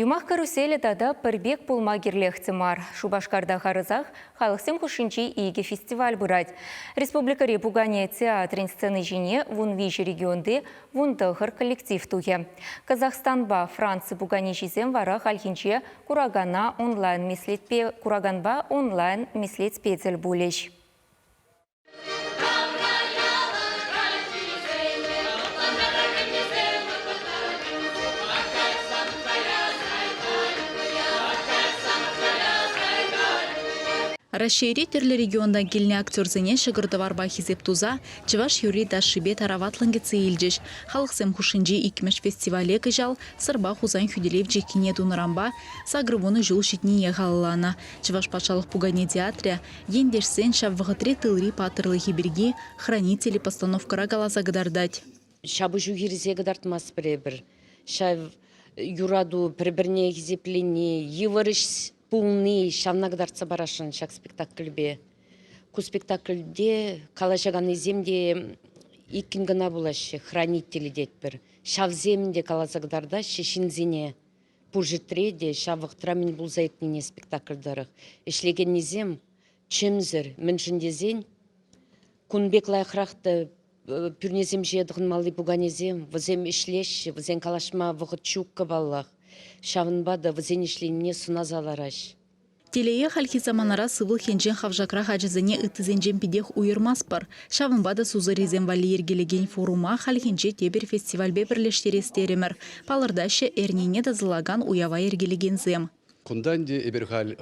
Юмах каруселӗ тата пӗр пек пулма кирлех те мар. Шупашкарта харӑсах халӑхсем хушшинчи икӗ фестиваль пырать. Республикӑри пукане театрӗн сцени ҫине 13 регионти 19 коллектив тухӗ. Казахстанпа Франци пуканеҫисем вара хальхинче куракана онлайн меслетпе кураканпа онлайн меслетпе тӗл пулӗҫ. Раҫҫейри тӗрлӗ регионтан килнӗ актерсене ҫӑкӑр-тӑварпа хисеп туса чӑваш юрри-ташшипе тараватлӑн кӗтсе илчӗҫ. Халӑхсем хушшинчи иккӗмӗш фестивале кӑҫал Сӑрпа Хусан хӳтӗлев чиккине тунӑранпа 80 ҫул ҫитнине халалланӑ. Чӑваш патшалӑх пукане театрӗ Ентешсен ҫав вӑхӑтри тылри паттӑрлӑхӗ пирки «Хранители» постановкӑра каласа кӑтартать. Ҫапӑҫу хирсе кӑтартмастпӑр эпир. Ҫав юрату, пӗр-пӗрне хисеплени, йывӑр ӗҫ пулни ҫавна кӑтартса парасшӑн ҫак спектакльпе. Ку спектакльте калаҫаканнисем те иккӗн кӑна пулаҫҫӗ, хранители тетпӗр. Ҫавсем те каласа кӑтартаҫҫӗ ҫынсене. Пур ҫӗртре те ҫав вӑхӑтра мӗн пулса иртнине спектакль тӑрӑх ӗҫлекеннисем чӗмсӗр, мӗншӗн тесен кун пек лайӑхрах та пӳрнесем ҫине тӑхӑнмалли пуканесем, вӗсем ӗҫлеҫҫӗ, вӗсен калаҫма вӑхӑт ҫуккӑ паллах. Ҫавӑнпа та вӗсен ӗҫленине сӑнаса лараҫ. Телее, хальхи саманара сывлӑх енчен хавшакрах ачасене ыттисенчен питех уйӑрмастпӑр. Ҫавӑнпа та сусӑррисем валли йӗркелекен форума хальхинче тепӗр фестивальпе пӗрлештерес терӗмӗр, палӑртаҫҫӗ эрнене тӑсӑлакан уява йӗркелекенсем. Кунта ӗнтӗ эпир халь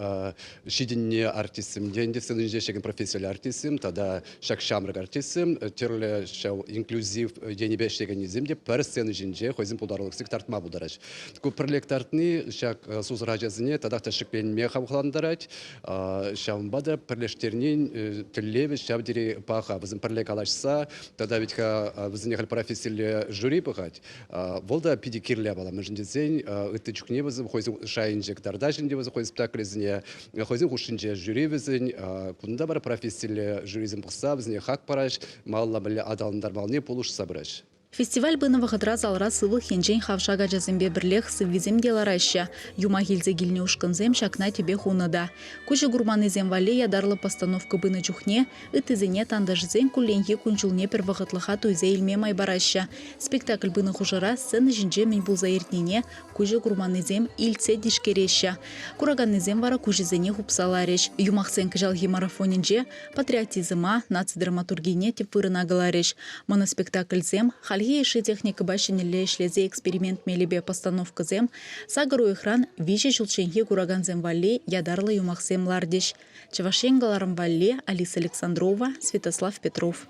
ҫитӗннӗ артистсем те ӗнтӗ сцена ҫинче профессиллӗ артистсем тата ҫак ҫамрӑк артистсем тӗрлӗ ҫав инклюзив енӗпе ӗҫлекеннисем те пӗр сцена ҫинче хӑйсен пултарулӑхне кӑтартма пултараҫҫӗ. Ку пӗрле кӑтартни ҫак сусӑр ачасене татах та ҫӗкленме хавхалантарать. Ҫавӑнпа та пӗрлештернин тӗллевӗ ҫав тери паха. Вӗсем пӗрле калаҫса тата вӗт-ха вӗсене халь профессилле жюри пӑхать. Вӑл та питӗ кирлӗ япала, мӗншӗн тесен ытти чухне вӗсем хӑйсен шайӗнче кӑтартаҫҫӗ ӗнтӗ вӗсем хӑйсен спектаклӗсене, хӑйсен хушшинче жюри вӗсен. Кунта вара профессилле жюрисем пӑхса вӗсене хак параҫ, малалла мӗнле аталантармаллине пулӑшса пыраҫ. Фестиваль пынӑ вӑхӑтра залра сывлӑх енчен хавшак ачасемпе пӗрлех сыввисем те лараҫҫӗ. Юмах илсе килнӗ ушкӑнсем ҫакна тӗпе хунӑ та. Куҫӗ курманнисем валли ятарлӑ постановка пынӑ чухне ыттисене тантӑшӗсен кулленхи кун-ҫулне пӗр вӑхӑтлӑха туйса илме май параҫҫӗ. Спектакль пынӑ хушӑра сцена ҫинче мӗн пулса иртнине куҫӗ курманнисем илтсе тишкереҫҫӗ. Кураканнисем вара куҫӗсене хупса ларӗҫ. Юмахсен кӑҫалхи марафонӗнче патриотизма, наци драматургине тӗп вырӑна кӑларӗҫ. Моноспектакльсем, хальхи йышши техникӑпа ҫӗнӗлле ӗҫлесе эксперимент мелӗпе постановкӑсем сакӑр уйӑхран виҫӗ ҫулчченхи куракансем валли ятарлӑ юмахсем лартӗҫ. Чӑваш Ен кӑларӑм валли Алиса Александрова, Святослав Петров.